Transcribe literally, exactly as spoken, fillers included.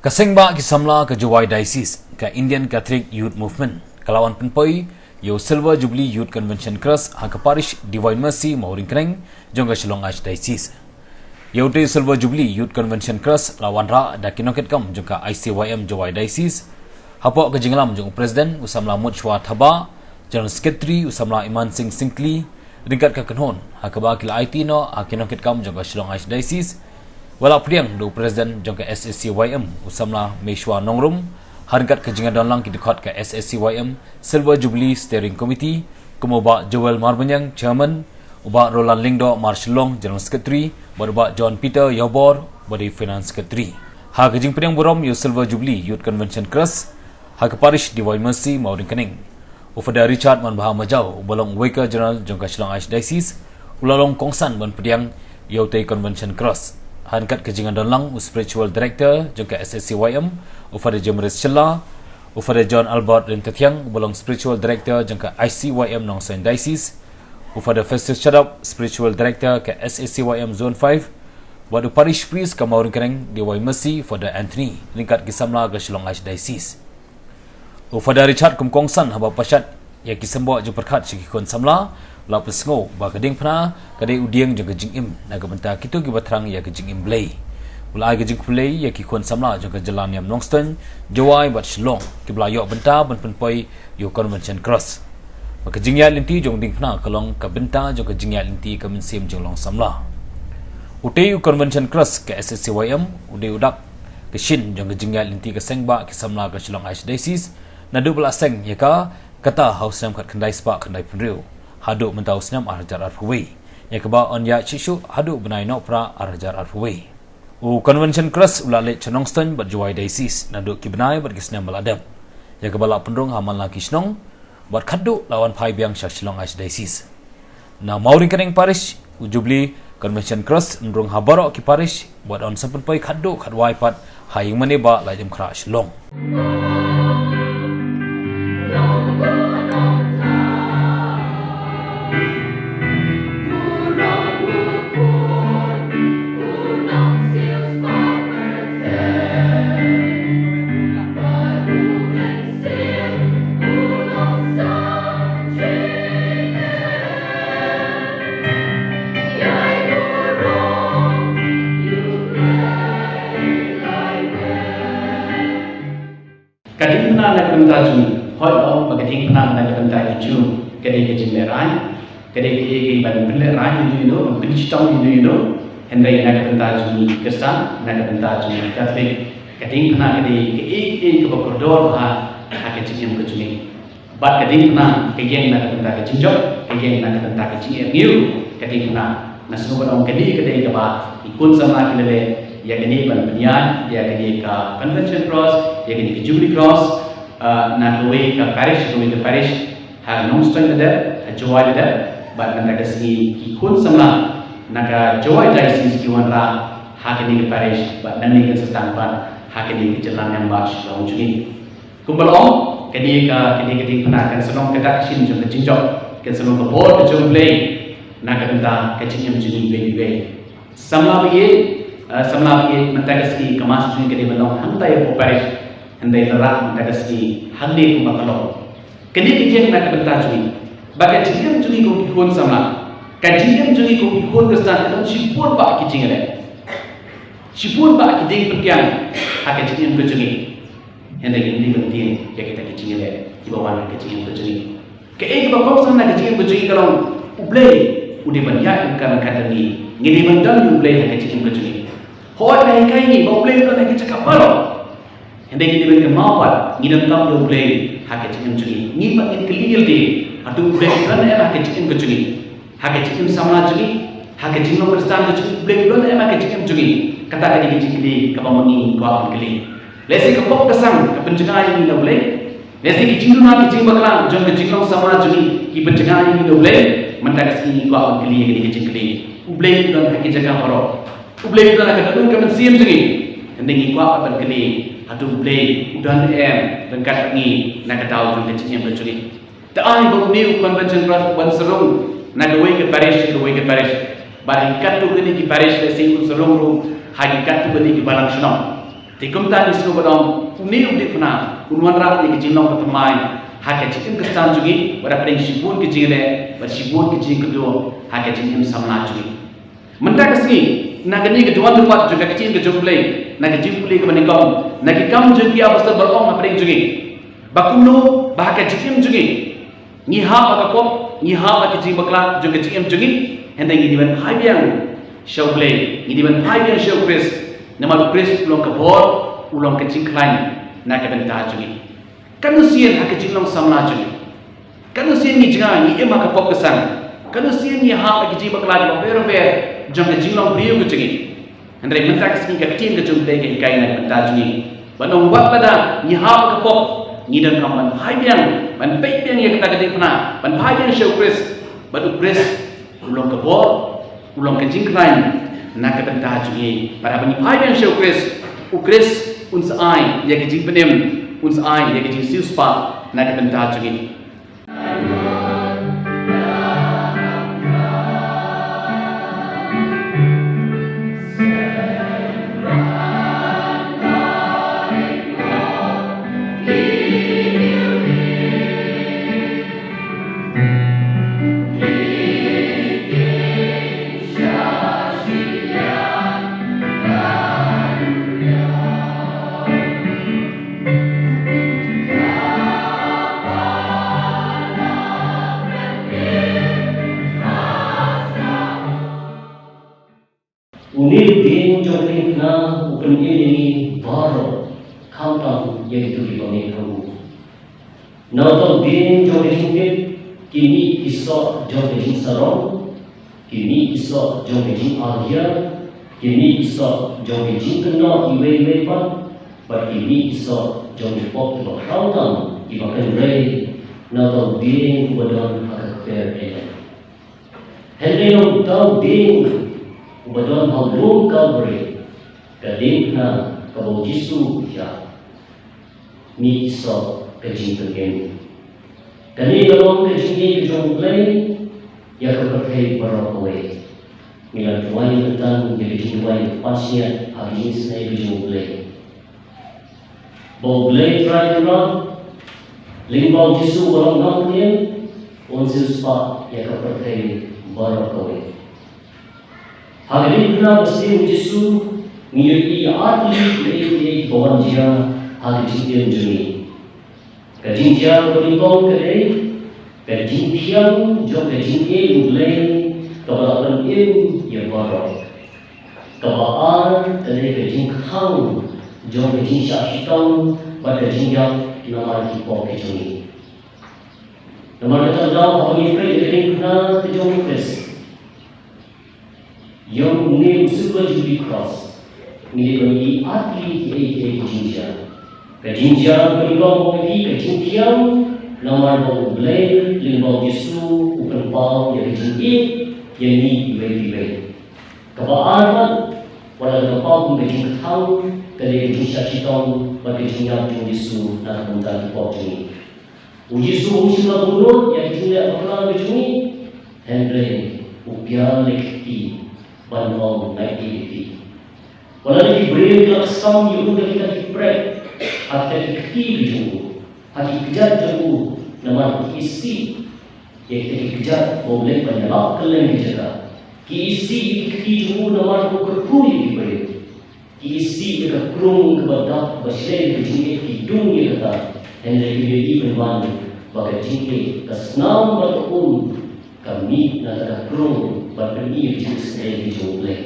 Ka Seng Bah ki Samla ka Jowai Diocese, ka Indian Catholic Youth Movement, ka la wan pynpoi ïa u Silver Jubilee Youth Convention Crest ha ka Parish Divine Mercy Mawryngkneng jong ka Shillong Archdiocese. Ïa utei u Silver Jubilee Youth Convention Crest la wanrah da ki nongkitkam jong ka I C Y M Jowai Diocese, hapoh ka jingïalam jong u President u Samla Mutshwa Thabah, General Secretary u Samla Iman Singh Syngkli, ryngkat ka kynhun ha kaba ki la aiti noh ha ki nongkitkam jong ka Shillong Archdiocese, ba la pdiang da u President jong ka S A C Y M u Samla Meshwa Nongrum, ha ryngkat ka jingdonlang ki dkhot ka S A C Y M Silver Jubilee Steering Committee, kum u Bah Joel Marbaniang, Chairman, u Bah Roland Lyngdoh Marshillong, General Secretary, bad u Bah John Peter Ïawbor, ba dei Finance Secretary. Ha ka jingpdiang burom ïa u Silver Jubilee Youth Convention Crest ha ka Parish Divine Mercy Mawryngkneng, u Father Richard Manbha Majaw, uba long uwei ka General jong ka Shillong Archdiocese, u la long kongsan ban pdiang ïa utei u Convention Crest, ha ryngkat ka jingdonlang u Spiritual Director jong ka S A C Y M, u Father Jemris Shylla, u Father John Albert Ryntathiang, uba long Spiritual Director jong ka I C Y M Nongstoiñ Diocese, u Father Festus Shadap, Spiritual Director ka S A C Y M Zone five, bad u Parish Priest ka Mawryngkneng Divine Mercy, Father Anthony, ryngkat ki samla ka Shillong Archdiocese. U Father Richard kum kongsan haba pynshad ïa ki symboh jingpyrkhat sha ki khun samla, u la pynsngew ba ka diengphna ka dei u dieng jong ka jingim na ka bynta kito kiba thrang ïa ka jingim Blei. U la ai ka jingkhublei ïa ki khun samla jong ka jylla niam Nongstoiñ, Jowai bad Shillong, kiba la ïoh bynta ban pynpoi ïa u Convention Crest. Ba ka jingïaid lynti jong diengphna ka long ka bynta jong ka jingïaid lynti ka mynsiem jinglong samla. Utei u Convention Crest ka S A C Y M u dei u dak ka shin jong ka jingïaid lynti ka Seng Bah ki Samla ka Shillong Archdiocese, naduh ba la seng ïa ka kata ha u snem khatkhyndai spah khyndaiphew hynriew haduh mynta u snem ar hajar arphew wei, ïa kaba yn ïaid shuh shuh haduh u bnai Nohprah ar hajar arphew wei. U Convention Crest u la leit sha Nongstoiñ bad Jowai Diocese naduh ki bnai bad ki snem ba la dep, ïa kaba la pynrung ha man la ki shnong, bad khatduh la wan phai biang sha Shillong Archdiocese. Na Mawryngkneng Parish, u Jubilee Convention Crest yn rung ha baroh ki parish, bad yn sa pynpoi khatduh khatwai pat ha ïing mane Bah Laitumkhrah Shillong. Ka diengphna na ka bynta jong ngi, hooid, ong ba ka diengphna na ka bynta ki Jiw ka dei ka jinglehrain, ka dei kaei kaei ban pynlehrain ïano ïano, ban pynshitom ïano ïano. Hynrei na ka bynta jong ngi Khristan, na ka bynta jong ngi Katholik, ka diengphna ka dei kaei kaei kaba kordor bha ha ka jingim ka jong ngi. Bad ka diengphna ka ïeng na ka bynta ka jingjop, ka ïeng na ka bynta ka jingïaid ngiew. Ka diengphna, nga sngew ban ong kane ka dei kaba ki khun samla ki la leh ïa kane ban pynïaid ïa kane ka Convention Crest, ïa kane ka Jubilee Crest, ah, na kawei ka parish, kawei ka parish, ha Nongstoiñ la dep, ha Jowai la dep, bad mynta ka sngi ki khun samla na ka Jowai Diocese ki wanrah ha kane ka parish, bad nangne kan sa tang pat ha kane ka jylla niam Bah Shillong jong ngi. Kumba la ong, kane ka, kane ka diengphna kan sa long ka dak ka shin jong ka jingjop, kan sa long ka bor ka jong U Blei na ka bynta ka jingim jong ngi iwei pa iwei. Samla ba ïeit, eh, samla ba ïeit, mynta ka sngi ka Mass jong ngi ka dei ban long hangta hapoh parish, hynrei la rah mynta ka sngi hangne kumba ka long. Kane ka ïeng na ka bynta jong ngi, ba ka jingim jong ngi kum ki khun samla, ka jingim jong ngi kum ki khun Khristan ka don shibun bah ki jingïaleh, shibun bah ki dieng pynkiang ha ka jingim ka jong ngi. Hynrei ngim dei ban tieng ïa kita ki jingïaleh kiba wan ha ka jingim ka jong ngi. Kaei kaba kongsan na ka jingim ka jong ngi ka long, U Blei u dei ban ïaid ryngkat ryngkat bad ngi. Ngi dei ban don ïa U Blei ha ka jingim ka jong ngi. Hooid, la hikai ngi ba U Blei u don ha ki jaka baroh. Hynrei ngi dei ban kynmaw pat, ngi donkam ïa U Blei ha ka jingim jong ngi. Ngi pat ngin kylli ïa lade, hato U Blei u don ne em ha ka jingim ka jong ngi? Ha ka jingim samla jong ngi, ha ka jinglong Khristan ka jong ngi, U Blei u don ne em ha ka jingim jong ngi? Kata ka dei ka jingkylli kaba ma ngi ngi kwah ban kylli. Lehse ka pop ka sang ka pynjngai ïa ngi na U Blei. Lehse ki jingduna ki jingbakla jong ka jinglong samla jong ngi ki pynjngai ïa ngi na U Blei. Mynta ka sngi ngi kwah ban kylli ïa kane ka jingkylli. U Blei u don ha ki jaka baroh. U Blei u don ha ka dohnud ka mynsiem jong ngi. Hynrei ngi kwah ban kylli, hato U Blei u don ne em ryngkat bad ngi na ka daw jong ka jingim ka jong ngi? Te ai ba une u Convention Crest u ban sa rung na kawei ka parish sha kawei ka parish. Bad ha ki katto katne ki parish lehse un sa rung ruh ha ki katto katne ki balang shnong. Te kumta ngi sngewbha ba une u diengphna un wanrah ïa ka jinglong ka thymmai ha ka jingim khristan jong ngi, bad hapdeng shibun ka jingïaleh bad shibun ka jingkynduh ha ka jingim samla jong ngi. Mynta ka sngi, na kane ka jingwan ryngkat jong ka ktien ka jong U Blei, na ka jingpule kaba nyngkong, na ki Kam jong ki Apostol ba ong hapdeng jong ngi ba kumno ba ha ka jingim jong ngi ngi hap ha ka pop, ngi hap ha ka jingbakla jong ka jingim jong ngi, hynrei ngi dei ban phai biang sha U Blei, ngi dei ban phai biang sha U Khrist. Namar U Khrist u long ka bor, u long ka jingkhlaiñ na ka bynta jong ngi. Katno sien ha ka jinglong samla jong ngi, katno sien ngi jngai, ngi im ha ka pop ka sang, katno sien ngi hap ha ka jingbakla kaba bher bher jong ka jinglong briew ka jong ngi. Hynrei mynta ka sngi ka ktien ka jong U Blei ka hikai na ka bynta jong ngi ba ong wat lada ngi hap ha ka pop, ngi donkam ban phai biang, ban peit biang ïa kata ka diengphna, ban phai biang sha U Khrist. Bad U Khrist u long ka bor, u long ka jingkhlaiñ na ka bynta jong ngi. Bad haba ngi phai biang sha U Khrist, U Khrist un sa ai ïa ka jingpynim, un sa ai ïa ka jingsiewspah na ka bynta jong ngi. Une u dieng jong ka diengphna u pynim ïa ngi baroh, khamtam ïa kito kiba mih ha u. Na uta u dieng jong ka jingtip, ki mih ki soh jong ka jingsarong, ki mih ki soh jong ka jingarhiar, ki mih ki soh jong ka jingkynnoh iwei iwei pat, bad ki mih ki soh jong ki pop kiba khraw tam kiba kynrei na uta u dieng uba don ha ka kper Eden. Hynrei na uta u dieng uba don ha u lum Kalbari, ka diengphna kaba U Jisu u ïap, mih ki soh ka jingpynim. Kane ka long ka jingïeit ka jong U Blei ïa ka pyrthei baroh kawei. Ngi la duwai lynter ïa ka jingduwai pansngiat ha ka jingisynei ka jong U Blei. Ba U Blei Trai Kynrad, lyngba U Jisu uba long Nongpynim, un siewspah ïa ka pyrthei baroh kawei. Ha ka diengphna ba sniew U Jisu, ngi ïohi ïa ar tylli kiei kiei kiba wan jia ha ka jingim jong ngi. Ka jingjia kaba nyngkong ka dei ka jingthiang jong ka jingïeit U Blei kaba la pynim ïa baroh. Kaba ar ka dei ka jingkhang jong ka jingshah shitom bad ka jingïap namar ki pop ki jong ngi. Namar kata ka daw haba ngi peit ïa ka diengphna ka jong U Khrist, ïa une u Silver Jubilee Cross, ngi dei ban ïohi ar tylli kiei kiei ki jingjia. Ka jingjia kaba nyngkong ka dei ka jingthiang namar ba U Blei lyngba U Jisu u pynpaw ïa ka jingïeit ïa ngi iwei pa iwei. Kaba ar pat, wat la ka pop kum ka jingkhang, ka dei ka jingshah shitom bad ka jingïap jong U Jisu na ka bynta ki pop jong ngi. U Jisu um shym la bynnud ïa ka jingleh bakla ka jong ngi, hynrei u piar leh ka kti ban ong ngai ïa ki. Wat la ki briew ki la sam ïa u da kita ki prek ha kita ki kti ki jong u, ha ki kjat jong u, namar ki isih ïa kita ki kjat ba u leit ban ïalap kylleng ki jaka. Ki isih ïa ki kti jong u namar u kyrkhu ïa ki briew. Ki isih ïa ka krung kaba dap ba shlei ka jingïeit ki dung ïa kata. Hynrei ki ïohi pynban ba ka jingïeit ka snam bad ka um ka mih na ka krung bad pyni ïa ka jingsngew ka jong U Blei.